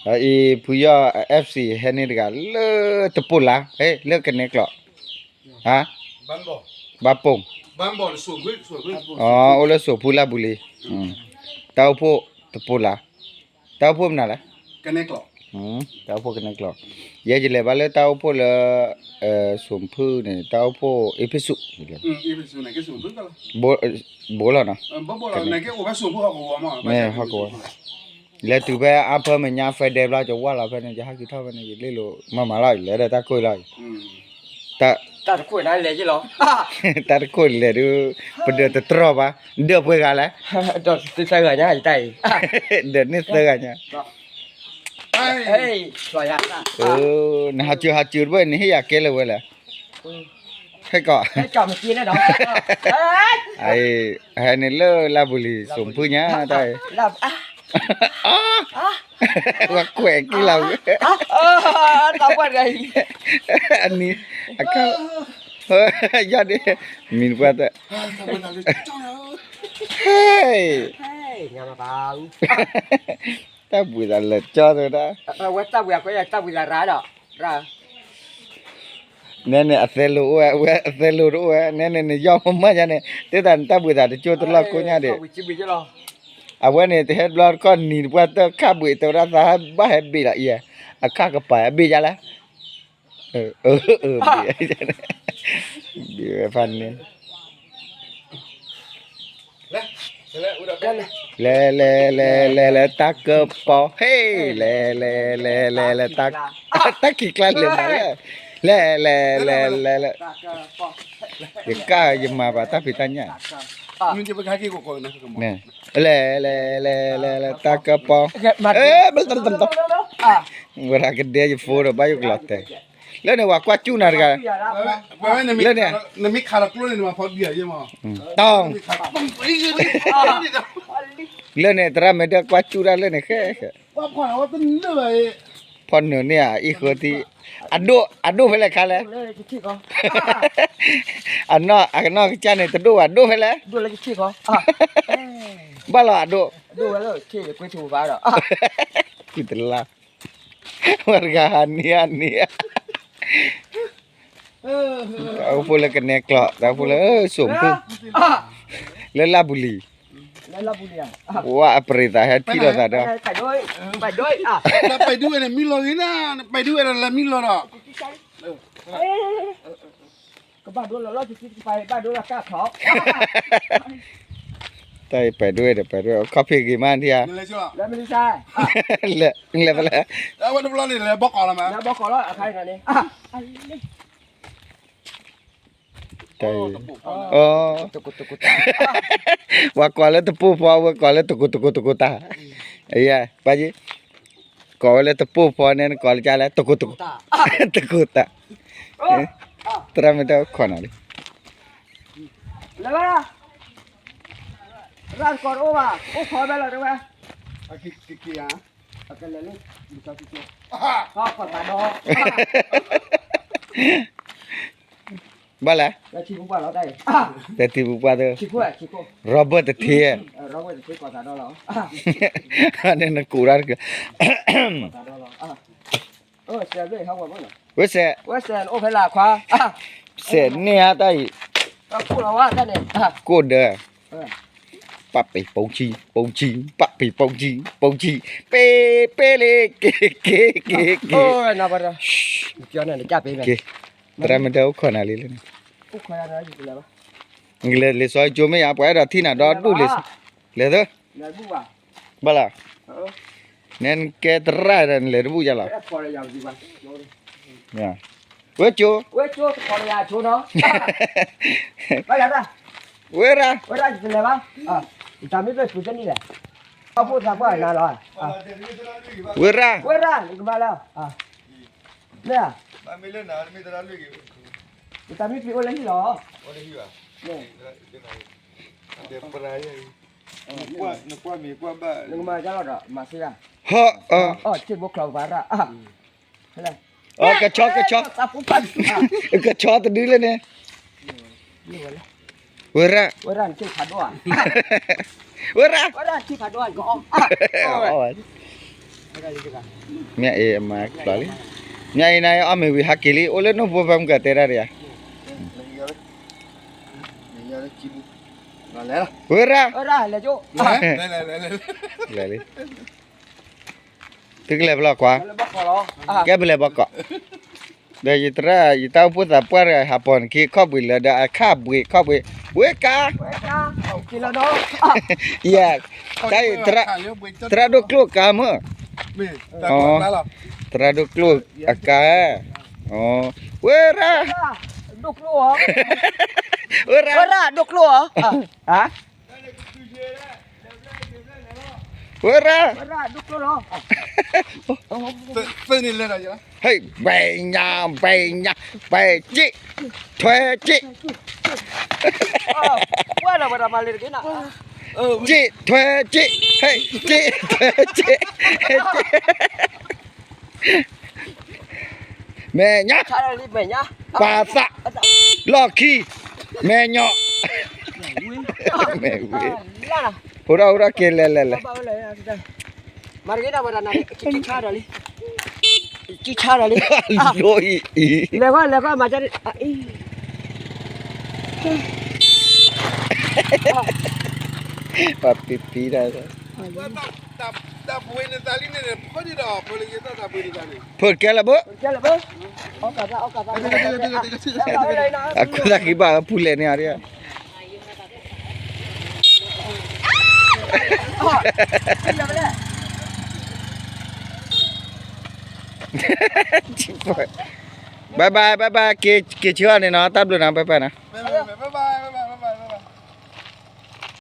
အံၤ ဖုယီၢ် FC ဟဲန့ၢ်တဂၤလၢတပိၢ်လါ ဟဲ လၢကနဲကျိး ဟါ ဘၣ်ပိၢ် အိၣ်လၢစိာ်ဖုလၢ်ဘူလံ တၢ်အိၣ်ဖှိၣ်တပိၢ်လါ တၢ်အိၣ်ဖှိၣ်မနုၤလဲၣ် တၢ်အိၣ်ဖှိၣ်ကနဲကျိး ယဲယလဲၤ ဘၣ်လၢတၢ်အိၣ်ဖှိၣ်လၢ စိာ်ဖုန့ၣ် တၢ်အိၣ်ဖှိၣ်အ့ဖ့ၣ်စူး ဘိလီၤနီၤ ဟီၣ်ကဝီၤ လဲၤတုၤဖဲအါဖၢမဲာ်ညါ ဖဲဒဲဘျီ ကဝၢ်လီၤဖဲန့ၣ် ယဟးက့ၤထီၣ်ဖဲန့ၣ် ယလ့လိာ်မၤမၤလီၤ လဲၤဒီးတၢ်ခိၣ်လီၤ တၢ်တခိၣ်န့ၣ်လဲၤ တၢ်တခိၣ်လဲၤဒုး ပဒၢးတတြီၢ်ဘၣ် ဒၢးပှဲၤဂၤလဲၣ် ဒၢးန့ၢ်သၢဂၤညါ ယတၢ်အံၤ ဒၢးန့ၢ်သၢဂၤညါ နဟးစၢၤဟးစၢၤတဘၣ် နဟ့ၣ်ယၤကဲလၢၤဝဲလဲၣ် ဟဲကီး ဟဲန့ၣ်လၢလၢ်ဘူလံ စိာ်ဖုညါတၢ်အံၤ ဝဲကွဲးက့ၤလီၤ အနံၤ အခါ ယီၢ်ဒ့ မံၤတပှၢ်တၢ် ဟဲ တၢ်ဘှံးသးလၢာ်ကၠီတဒၣ် နဲန့ၣ် အသဲလိၤအိၣ်ဝဲ အဝဲအသဲလိၤတအိၣ်ဝဲ နဲန့ၣ် နယီၢ်မၤညါန့ၣ် တဲသးနတၢ်ဘှံးသးတကၠိတလီၢ်ကိညါဒံး အဝဲန့ၣ် တဟဲဘျီတခီၣ်နံၤတပှၢ်တၢ်ခၣ်ဘှံးတဲဝဲဒၣ်သးဘၣ်ဟဲဘ့ၣ်လီၤအံၤ အခၣ်ကပၤအဘ့ၣ်ယါလဲၣ် ဘ့ၣ်ဝဲဖးန့ၣ် လဲၤလဲၤလဲၤလဲၤလဲၤတၢ်ကပီၤ ဟ့ၣ် လဲၤလဲၤလဲၤလဲၤလဲၤတၢ် တၢ်ခံးကျါလဲၤမၤလဲၣ် လဲၤလဲၤလဲၤလဲၤလဲၤ ယကၢ်ယမၤဘၣ်တၢ်ဖံးတၢ်ညၣ် လဲၤလဲၤလဲၤလဲၤလဲၤတၢ်ကပီၤ ဝဲဒၣ်ကဒဲယဖိဒီးဘၣ်ယိၣ်ကလီၤတဲာ် လၢန့ၣ် ဝဲကွၢ်စူၢ်နၤတဂၤ လၢန့ၣ် တီၢ် လၢန့ၣ် သရၣ်မဲာ်ဒၢကွၢ်စူၢ်တၢ်လၢန့ၣ်ဃဲ ဖီနုာ်န့ၢ်ဧါ အံၣ်ဃၢၤသံ အဒိၣ် အဒိၣ်ဖဲလဲၣ်ခါလဲၣ် အနီၢ် အနီၢ်ကစၢ်န့ၣ် တဒိၣ်ဘၣ် ဒိၣ်ဖဲလဲၣ် ဘၣ်လီၤအဒိၣ် ကွံတလါ ဝဲတဂၤဟးန့ၢ်ဧါန့ၢ်ဧါ တၢ်အိၣ်ဖှိၣ်လၢကနဲကျိး တၢ်အိၣ်ဖှိၣ်လၢစိာ်ဖု လၢလၢ်ဘူလံၤ ဝဲအပရံးသးဟဲထံၣ်လိာ်သးဒီး ပဒုဝဲန့ၣ်မံလီၤဂ့ၤနၤ ပဒုဝဲန့ၣ်လၢမံလီၤဂ့ၤနၤ ပဒုဝဲ တၢ်အံၤပဒုဝဲဒီး ပဒုဝဲ ခီဖံးဂ့ၤမးထံဧါ လဲၤဖဲလဲၣ် ဝဲကိးလၢတပိၢ်ဖီ ဝဲကိးလၢတကိးတကိးတကိးတၢ် အယဲၢ် ပၢ်က့ ကိးဝဲလၢတပိၢ်ဖီန့ၣ် နကိးလၢကလဲၣ် တကိးတကိး တကိးတၢ် သရၣ်မ့ၢ်တၢ်အိၣ်ခိးနၤလံ လၢ ရၢ်တကိးတအိၣ်ဘၣ် အိၣ်ခိးဘဲလီၤတဝဲ ကလဲၤလၢ ဘၣ်လဲၣ် တထံပူၤပှၢ်လီၤတၢ်အံၤ တထံပူၤပှၢ်သၢ Robert တထံ Robert တထံ ကိးသးဒီလီၤ န့ၣ်နကူးတၢ်တက့ၢ် ဝဲစဲး ဝဲစဲး အိၣ်ဖဲလၢခွါ စဲးန့ၢ်ဧါတၢ်အံၤ ကိၣ်ဒၢ ပပံးပိစံ ပိစံ ပပံးပိစံ ပိစံ ပ့ ပ့လ့ က့ၤ က့ၤ က့ၤ က့ၤ က့ၤ သရၣ်မ့ၢ်တၢ်အိၣ်ခိးနၤလံလၢန့ၣ် လဲၤလံာ်စီဆှံကၠိမ့ၢ်ယါ ပှၤအဲၣ်ဒိးထံၣ်နၤဒီဒူၣ်လံာ် လဲၤသၢ ဘၣ်လီၤ နဲနကဲသရၣ်ဒီးနလဲၤတဘူၣ်ယါလီၤ ဝဲကၠိ ဝဲရၣ် ဝဲရၣ် ဝဲရၣ် ဝဲရၣ် နကမၤလၢ မ့ၢ် တၢ်မ့ၢ်ပျံၤအိၣ်လၢဟံၣ်လီၤ နကွၢ်မ့ၢ်ကွၢ်ဘၣ် နကမၤကလီၤဒီး မၤစ့ၢ် ဟီၣ် အီၣ် ဆ့ၣ်ဘိချီၤကပၤရၣ် အီၣ် ကဆီကဆီ ကဆီတဒုလၢန့ၣ် မ့ၢ်ဝဲလဲၣ် ဝဲရၣ်, ဝဲရၣ်, မ့ၢ်အံၤအမၤကျီလံ, မ့ၢ်အံၤနၤအီၣ်မ့ၤဝံၤဟးက့ၤလံ အိၣ်လၢနိၣ်ဖိဖဲမုၢ်ကတဲတၢ်ဒံးဧါ, ဝဲရၣ်, လဲၤလံ သုကလဲၤဖဲလဲၣ်ကွၢ်, ကဲဖဲလဲၣ်ဘီကီး, ဒီးယတရၣ် ယတၢ်အိၣ်ဖှိၣ်သးပှၢ်တဂၤ ဟးပိာ်နခံခီၣ်ဘှံးလၢဒီးအခၣ်ဘှံးခီၣ်ဘှံး, ဝ့ၢ်ကါ, ယဲ, တၢ်အံၤ သရၣ်ဒိၣ်ကျိၣ်ကါမ့ၢ်, သရၣ်ဒိၣ်ကျိၣ်အကါ, ဝ့ၢ်ရၣ်, ဝ့ၢ်ရၣ်, ဝ့ၢ်ရၣ်, ဟဲ, ဘဲညါ ဘဲညါ, ဘဲက့ၣ်, ထွဲက့ၣ်, က့ၣ်ထွဲက့ၣ်, ဟဲ, က့ၣ်ထွဲက့ၣ်, မဲာ်ညါ, ပာ်သး, လီၢ်ခံ, မဲာ်ညိး, မဲာ်ဝ့, ဟူထီၣ်ဟူထီၣ်က့ၤလဲၤလဲၤလဲၤ မၤတဂ့ၤဒၣ်ဝဲဒၣ်နၤ, ကံဆါဒီးလံ, ကံဆါဒီးလံ, လိအံၤအံၤ, လဲၤကွၢ်လဲၤကွၢ်မၤကၢ်, ပှၤပံပံဒၣ်, ဖိကဲလၢဘၣ်, အခိၣ်သၣ်ခံဘၣ်ပူၤလဲၣ်န့ၣ်ဧါ bye bye bye bye က့ၤဆၢအီၤန့ၣ်နီၤ တၢ်ဘျုးနၤ bye bye နီၤ